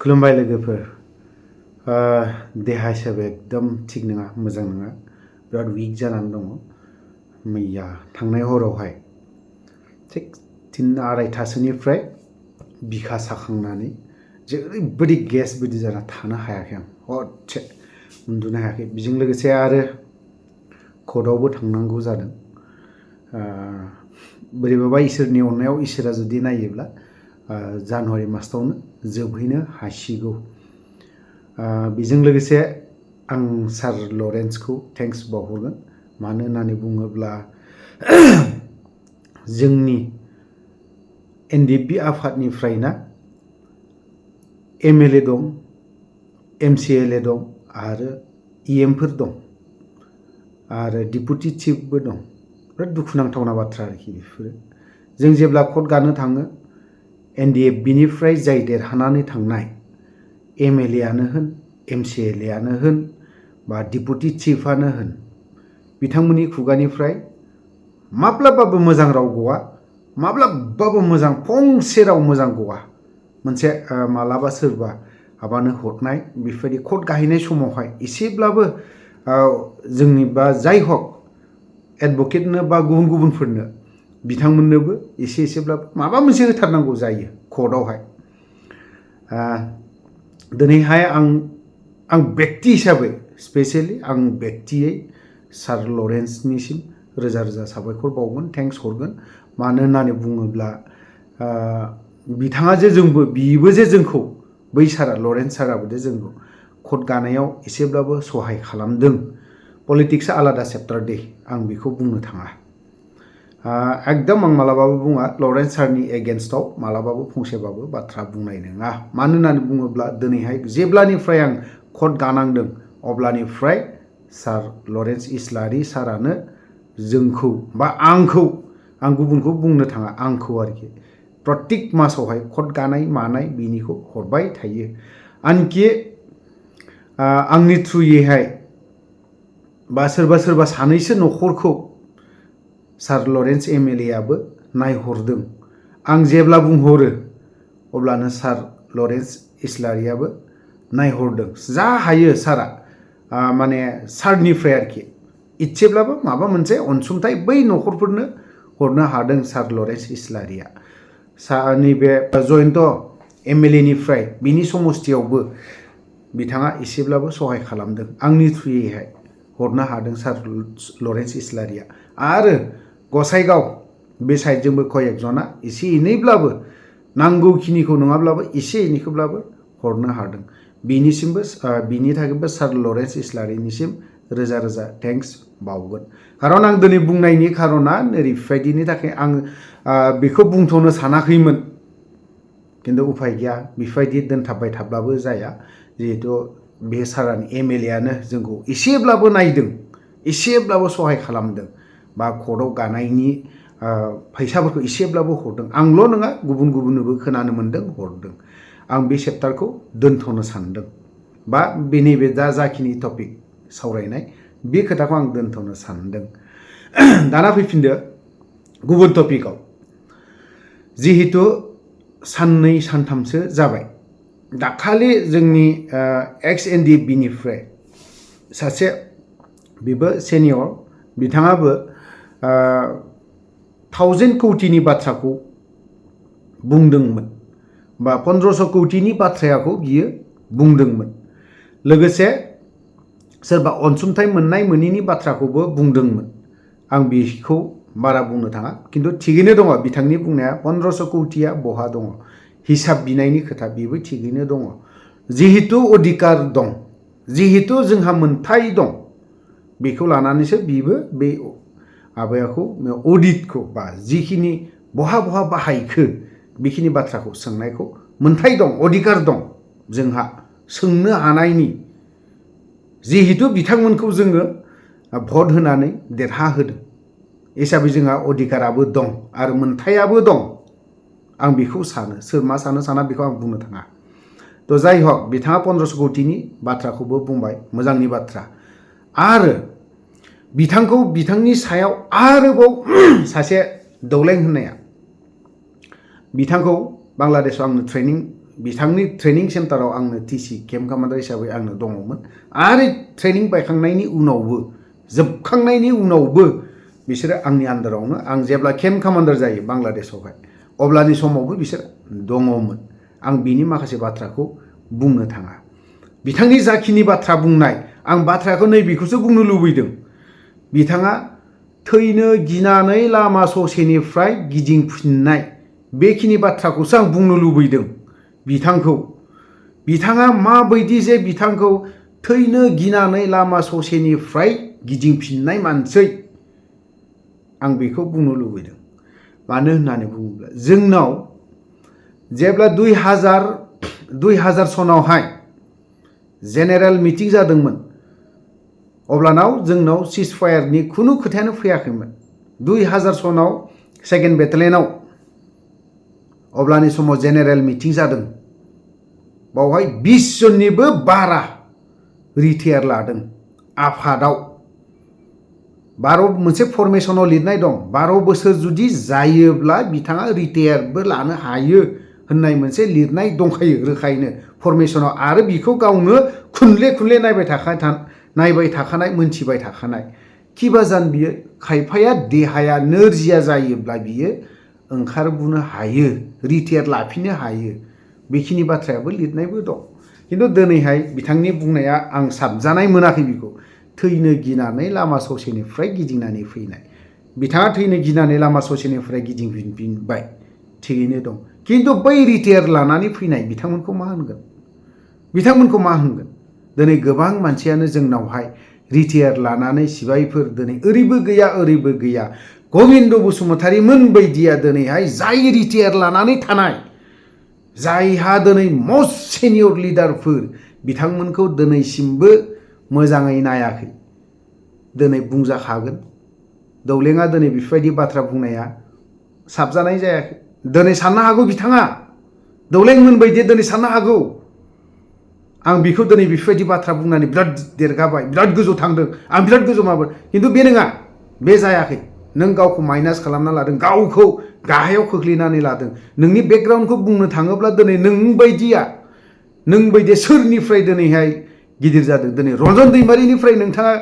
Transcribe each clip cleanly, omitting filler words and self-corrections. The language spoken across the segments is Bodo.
खुलुमबाय लोगोफोर देहा हिसाबै एकदम थिग नङा मोजां नङा बिराद उइक जानानै दङ मैया थांनाय हरावहाय थिग 3:30टासोनिफ्राय बिखा साखांनानै जे ओरैबायदि गेस बायदि जाना थानो हायाखै आं हरसे उन्दुनो हायाखै बेजों लोगोसे आरो कर्टआवबो थांनांगौ जादों बोरैबाबा इसोरनि अननायाव इसोरा जुदि नायोब्ला जानुवारि मासावनो जोबहैनो हासिगौ बेजों लोगोसे आं सार लरेन्सखौ थेंक्स बावहरगोन मानो होननानै बुङोब्ला जोंनि एनडिएफबि आफादनिफ्रायना एमएलए दं एमसिएलए दं आरो इएमफोर दं आरो डिपुटि चिफबो दं बिराद दुखुनांथावना बाथ्रा आरोखि बेफोरो जों जेब्ला कर्ट गानो थाङो एनडिएफबिनिफ्राय जाय देरहानानै थांनाय एमएलए आनो होन एमसिएलए आनो होन बा डिपुटि चिफआनो होन बिथांमोननि खुगानिफ्राय माब्लाबाबो मोजां राव गवा माब्लाबाबो मोजां फंसे राव मोजां गवा मोनसे मालाबा सोरबा हाबानो हरनाय बेफोरबायदि कर्ट गाहैनाय समावहाय एसेब्लाबो जोंनि बा जाय हक एडभकेटनो बा गुबुन गुबुनफोरनो बिथांमोननोबो एसेब्लाबो माबा मोनसे होथारनांगौ जायो कर्टआवहाय दिनैहाय आं व्यक्ति हिसाबै स्पेसियेलि आं व्यक्तियै सार लरेन्सनिसिम रोजा रोजा साबायखर बावगोन थेंक्स हरगोन मानो होननानै बुङोब्ला बिथाङा जे बिबो जे जोंखौ बै सारा लरेन्स साराबो जे जोंखौ कर्ट गानायाव एसेब्लाबो सहाय खालामदों पलिटिक्सआ आलादा चेप्टार दे आं बेखौ बुंनो थाङा एकदम आं मालाबाबो बुङा लरेन्स सारनि एगेन्स्टआव मालाबाबो फंसेबाबो बाथ्रा बुंनाय नङा मानो होननानै बुङोब्ला दिनैहाय जेब्लानिफ्राय आं कर्ट गानांदों अब्लानिफ्राय सार लरेन्स इस्लारि सारानो जोंखौ बा आंखौ आं गुबुनखौ बुंनो थाङा आंखौ आरोखि प्रत्येक मासावहाय कर्ट गानाय मानाय बिनिखौ हरबाय थायो आनखि आंनि थ्रुयैहाय बा सोरबा सानैसो न'खरखौ सार लरेन्स एमएलए आबो नायहरदों आं जेब्ला बुंहरो अब्लानो सार लरेन्स इस्लारियाबो नायहरदों जा हायो सारा माने सारनिफ्राय आरोखि इसेब्लाबो माबा मोनसे अनसुंथाइ बै न'खरफोरनो हरनो हादों सार लरेन्स इस्लारिया नैबे जयन्त एमएलए निफ्राय बिनि समस्थियावबो बिथाङा एसेब्लाबो सहाय खालामदों आंनि थ्रुयैहाय हरनो हादों सार लरेन्स इस्लारिया आरो गसाइगाव बे साइडजोंबो कयेकजना एसे एनैब्लाबो नांगौखिनिखौ नङाब्लाबो एसे एनैखौब्लाबो हरनो हादों बिनिसिमबो बिनि थाखायबो सार लरेन्स इस्लारिनिसिम रोजा रोजा थेंक्स बावगोन खारन आं दिनै बुंनायनि खारना ओरैबायदिनि थाखाय आं बेखौ बुंथ'नो सानाखैमोन खिन्थु उफाय गैया बेबायदि दोनथाबबाय थाब्लाबो जाया जिहेतु बे सारानि एमएलए आनो जोंखौ एसेब्लाबो नायदों एसेब्लाबो सहाय खालामदों बा कर्टआव गानायनि फैसाफोरखौ एसेब्लाबो हरदों आंल' नङा गुबुननोबो खोनानो मोन्दों हरदों आं बे चेप्टारखौ दोनथ'नो सानदों बा नैबे दा जाखिनि टपिक सावरायनाय बे खोथाखौ आं दोनथ'नो सानदों दाना फैफिनदो गुबुन टपिकआव जिहेतु साननै सानथामसो जाबाय दाखालि जोंनि एक्स एनडिएफबिनिफ्राय सासे बेबो सेनियर बिथाङाबो 1000 कौटिनि बाथ्राखौ बुंदोंमोन बा 1500 कौटिनि बाथ्राखौ बियो बुंदोंमोन लोगोसे सोरबा अनसुंथाइ मोननाय मोनैनि बाथ्राखौबो बुंदोंमोन आं बेखौ बारा बुंनो थाङा खिन्थु थिगैनो दङ बिथांनि बुंनाया 1500 कौटिया बहा दङ हिसाब बिनायनि खोथा बेबो थिगैनो दङ जिहेतु अधिकार दं जिहेतु जोंहा मोनथाय दं बेखौ लानानैसो बिबो बे माबायाखौ अडिटखौ बा जिखिनि बहा बाहायखो बेखिनि बाथ्राखौ सोंनायखौ मोनथाय दं अधिकार दं जोंहा सोंनो हानायनि जिहेतु बिथांमोनखौ जोङो भट होनानै देरहाहोदों हिसाबै जोंहा अधिकाराबो दं आरो मोनथायाबो दं आं बेखौ सानो सोर मा सानो साना बेखौ आं बुंनो थाङा थ' जाय हक बिथाङा 1500 कौटिनि बाथ्राखौबो बुंबाय मोजांनि बाथ्रा आरो बिथांनि सायाव आरोबाव सासे दौलें होननाया बिथांखौ बांलादेशआव आंनो ट्रेनिं बिथांनि ट्रेनिं सेन्टाराव आंनो टिसि केम्प कमान्डार हिसाबै आंनो दङमोन आरो ट्रेनिं बायखांनायनि उनावबो जोबखांनायनि उनावबो बिसोरो आंनि आन्दारावनो आं जेब्ला केम्प कमान्डार जायो बांलादेशआवहाय अब्लानि समावबो बिसोर दङमोन आं बिनि माखासे बाथ्राखौ बुंनो थाङा बिथांनि जाखिनि बाथ्रा बुंनाय आं बाथ्राखौ नैबेखौसो बुंनो लुबैदों बिथाङा थैनो गिनानै लामा ससेनिफ्राय गिदिंफिननाय बेखिनि बाथ्राखौसो आं बुंनो लुबैदों बिथाङा माबायदि जे बिथांखौ थैनो गिनानै लामा ससेनिफ्राय गिदिंफिननाय मानसै आं बेखौ बुंनो लुबैदों मानो होननानै बुङोब्ला जोंनाव जेब्ला 2000 सनावहाय जेनेरेल मिटिं जादोंमोन अब्लानाव जोंनाव सिजफायारनि खुनु खोथायानो फैयाखैमोन 2000 सनाव सेकेन्ड बेटेलियनाव अब्लानि समाव जेनेरेल मिटिं जादों बावहाय 20 जननिबो बारा रिटायार लादों आफादाव 12 मोनसे फरमेशनाव लिरनाय दं 12 बोसोर जुदि जायोब्ला बिथाङा रिटायारबो लानो हायो होननाय मोनसे लिरनाय दंखायो रोखायैनो फरमेशनाव आरो बिखौ गावनो खुनले नायबाय थाखानाय मोनथिबाय थाखानाय किबाजान बियो खायफाया देहाया नोरजिया जायोब्ला बियो ओंखारबोनो हायो रिटायार लाफिननो हायो बेखिनि बाथ्रायाबो लिरनायबो दं किन्तु दिनैहाय बिथांनि बुंनाया आं साबजानाय मोनाखै बिखौ थैनो गिनानै लामा ससेनिफ्राय गिदिंनानै फैनाय बिथाङा थैनो गिनानै लामा ससेनिफ्राय गिदिंफिनबाय थिगैनो दं किन्तु बै रिटायार लानानै फैनाय बिथांमोनखौ मा होनगोन दिनै गोबां मानसियानो जोंनावहाय रिटायार लानानै सिबायफोर दिनै ओरैबो गैया गबिन्द बसुमतारीमोन बायदिया दिनैहाय जाय रिटायार लानानै थानाय जायहा दिनै मस्ट सिनियर लिडारफोर बिथांमोनखौ दिनैसिमबो मोजाङै नायाखै दिनै बुंजाखागोन दौलेङा दिनै बेफोरबायदि बाथ्रा बुंनाया साबजानाय जायाखै दिनै साननो हागौ बिथाङा दौलेंमोन बायदि दिनै साननो हागौ आं बिखौ दिनै बेफोरबायदि बाथ्रा बुंनानै बिराद देरगाबाय बिराद गोजौ थांदों आं बिराद गोजौ माबाय किन्तु बे नङा बे जायाखै नों गावखौ माइनास खालामना लादों गावखौ गाहायाव खोख्लैनानै लादों नोंनि बेकग्राउन्डखौ बुंनो थाङोब्ला दिनै नों बायदिया सोरनिफ्राय दिनैहाय गिदिर जादों दिनै रन्जन दैमारिनिफ्राय नोंथाङा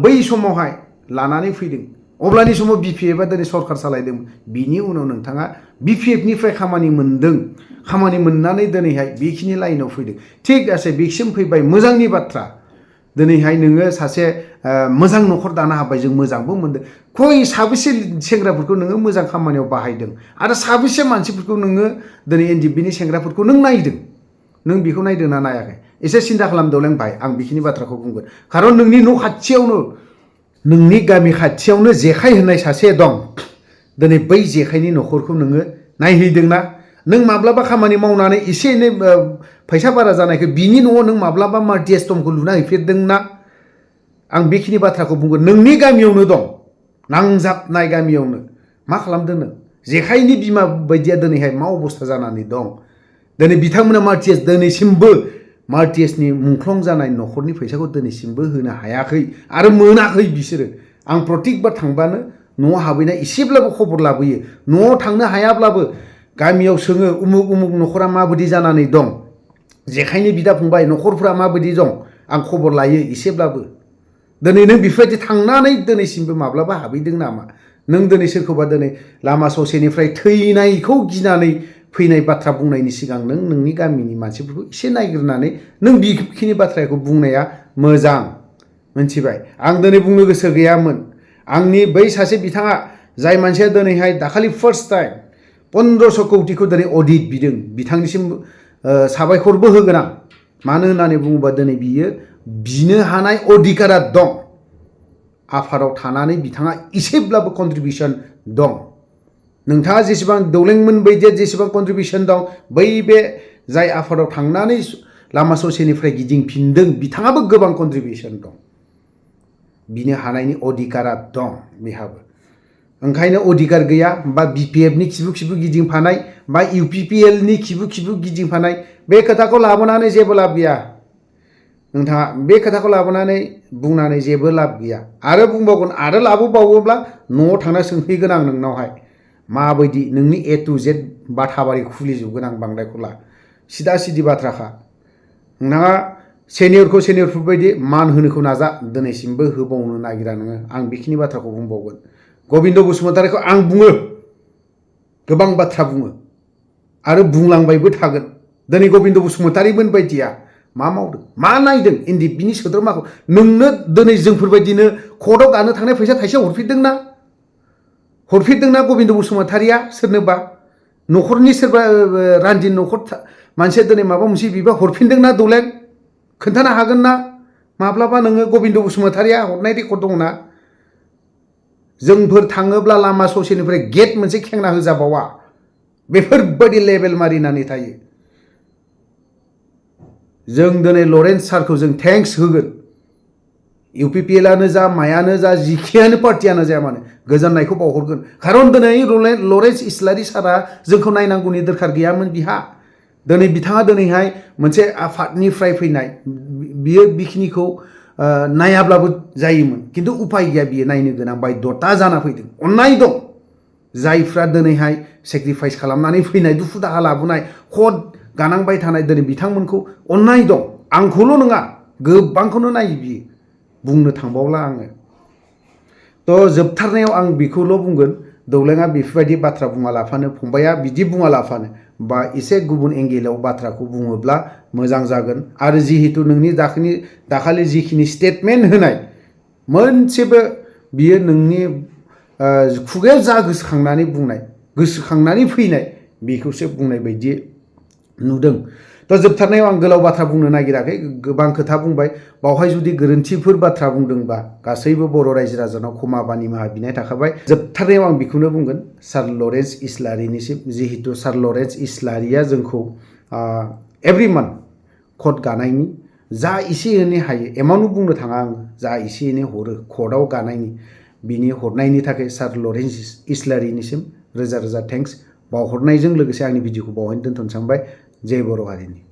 बै समावहाय लानानै फैदों अब्लानि समाव बिपिएफआ दिनै सरकार सालायदों बिनि उनाव नोंथाङा बिपिएफनिफ्राय खामानि मोननानै दिनैहाय बेखिनि लाइनाव फैदों थिग আছে बेसिम फैबाय मोजांनि बाथ्रा दिनैहाय नोङो सासे मोजां न'खर दानो हाबाय जों मोजांबो मोनदों साबेसे सेंग्राफोरखौ नोङो मोजां खामानियाव बाहायदों आरो साबेसे मानसिफोरखौ नोङो दिनै एनडिएफबिनि सेंग्राफोरखौ नों नायदों नों बेखौ नायदों ना नायाखै एसे सिन्था खालामदोंलां भाइ आं बेखिनि बाथ्राखौ बुंगोन खारन नोंनि न' खाथियावनो नोंनि गामि खाथियावनो जेखाइ होननाय सासे दं दिनै बै जेखाइनि न'खरखौ नोङो नायहैदोंना नों माब्लाबा खामानि मावनानै एसे एनै फैसा बारा जानायखौ बिनि न'आव नों माब्लाबा माल्टिएस्टमखौ लुना हैफेरदोंना आं बेखिनि बाथ्राखौ बुंगोन नोंनि गामियावनो दं नांजाबनाय गामियावनो मा खालामदों नों जेखाइनि बिमा बायदिया दिनैहाय मा अबस्था जानानै दं दिनै बिथांमोना दिनैसिमबो माल्टिएसनि मुंख्लं जानाय न'खरनि फैसाखौ दिनैसिमबो होनो हायाखै आरो मोनाखै बिसोरो आं प्रत्येकबार थांबानो न'आव हाबैना एसेब्लाबो खबर लाबोयो न'आव थांनो हायाब्लाबो गामियाव सोङो उमुक न'खरा माबायदि जानानै दं जेखाइनि बिदा फंबाय न'खरफोरा माबायदि दं आं खबर लायो एसेब्लाबो दिनै नों बेफोरबायदि थांनानै दिनैसिमबो माब्लाबा हाबैदों नामा नों दिनै सोरखौबा दिनै लामा ससेनिफ्राय थैनायखौ गिनानै फैनाय बाथ्रा बुंनायनि सिगां नों नोंनि गामिनि मानसिफोरखौ एसे नायग्रोनानै नों बेखिनि बाथ्राखौ बुंनाया मोजां मोनथिबाय आं दिनै बुंनो गोसो गैयामोन आंनि बै सासे बिथाङा जाय मानसिया दिनैहाय दाखालि फार्स्ट टाइम 1500 कौटिखौ दिनै अडिट बिदों बिथांनिसिम साबायखरबो होगोन आं मानो होननानै बुङोबा दिनै बियो बिनो हानाय अधिकारा दं आफादाव थानानै बिथाङा एसेब्लाबो कन्ट्रिबिउसन दं नोंथाङा जेसेबां दौलेंमोन बायदिया जेसेबां कन्ट्रिबिउसन दं बै बे जाय आफादाव थांनानै लामा ससेनिफ्राय गिदिंफिनदों बिथाङाबो गोबां कन्ट्रिबिउसन दं बिनो हानायनि अधिकारा दं बेहाबो ओंखायनो अधिकार गैया बा बिपिएफनि खिबु गिदिंफानाय बा इउपिपिएलनि खिबु गिदिंफानाय बे खोथाखौ लाबोनानै जेबो लाब गैया नोंथाङा बे खोथाखौ लाबोनानै बुंनानै जेबो लाब गैया आरो बुंबावगोन आरो लाबोबावोब्ला न'आव थांना सोंफैगोन आं नोंनावहाय माबायदि नोंनि A to Z बाथाबारि खुलिजोबगोन आं बांद्रायखौला सिदा सिदि बाथ्राखा नोंथाङा सेनियरखौ सेनियरफोर बायदि मान होनोखौ नाजा दिनैसिमबो होबावनो नागिरा नोङो आं बेखिनि बाथ्राखौ बुंबावगोन गबिन्द बसुमतारीखौ आं बुङो गोबां बाथ्रा बुङो आरो बुंलांबायबो थागोन दिनै गबिन्द बसुमतारीमोन बायदिया मा मावदों मा नायदों इन्दि बिनि सोद्रोमाखौ नोंनो दिनै जोंफोरबायदिनो कर्टआव गानो थांनाय फैसा थाइसे हरफिनदोंना गबिन्द बसुमतारीया सोरनोबा न'खरनि सोरबा रान्दिनि न'खर मानसिया दिनै माबा मोनसे बिबा हरफिनदोंना दलेन खोन्थानो हागोन ना माब्लाबा नोङो गबिन्द बसुमतारीया हरनाय रेकर्ड दंना जोंफोर थाङोब्ला लामा ससेनिफ्राय गेट मोनसे खेंना होजाबावा बेफोरबायदि लेभेल मारिनानै थायो जों दिनै लरेन्स सारखौ जों थेंक्स होगोन इउपिपिएलआनो जा मायानो जा जिखियानो पार्टियानो जाया मानो गोजोननायखौ बावहरगोन खारन दिनै लरेन्स इस्लारि सारा जोंखौ नायनांगौनि दरखार गैयामोन बिहा दिनै बिथाङा दिनैहाय मोनसे आफादनिफ्राय फैनाय बियो बिखिनिखौ नायाब्लाबो जायोमोन खिन्थु उपाय गैया बियो नायनो गोनां बायधता जाना फैदों अननाय दं जायफ्रा दिनैहाय सेक्रिफाइस खालामनानै फैनाय दुखु दाहा लाबोनाय खद गानांबाय थानाय दिनै बिथांमोनखौ अननाय दं आंखौल' नङा गोबांखौनो नायो बियो बुंनो थांबावला आङो थ' जोबथारनायाव आं बेखौल' बुंगोन दौलेङा बेफोरबायदि बाथ्रा बुङा लाफानो फंबाया बिदि बुङा लाफानो बा एसे गुबुन एंगेलाव बाथ्राखौ बुङोब्ला मोजां जागोन आरो जिहेतु नोंनि दाखालि जिखिनि स्टेटमेन्ट होनाय मोनसेबो बियो नोंनि खुगायाव जा गोसोखांनानै बुंनाय गोसोखांनानै फैनाय बेखौसो बुंनाय बायदि नुदों थ' जोबथारनायाव आं गोलाव बाथ्रा बुंनो नागिराखै गोबां खोथा बुंबाय बावहाय जुदि गोरोन्थिफोर बाथ्रा बुंदोंबा गासैबो बर' रायजो राजानाव क्षमा बा निमाहा बिनाय थाखाबाय जोबथारनायाव आं बेखौनो बुंगोन सार लरेन्स इस्लारिनिसिम जिहेतु सार लरेन्स इस्लारिया जोंखौ एभ्रि मान्थ कर्ट गानायनि जा एसे एनै हायो एमाउन्ट बुंनो थाङा आं जा एसे एनै हरो कर्टआव गानायनि बिनि हरनायनि थाखाय सार लरेन्स इस्लारिनिसिम रोजा रोजा थेंक्स बावहरनायजों लोगोसे आंनि भिडिअखौ बावहायनो दोनथ'नो सानबाय जय बर' हारिनि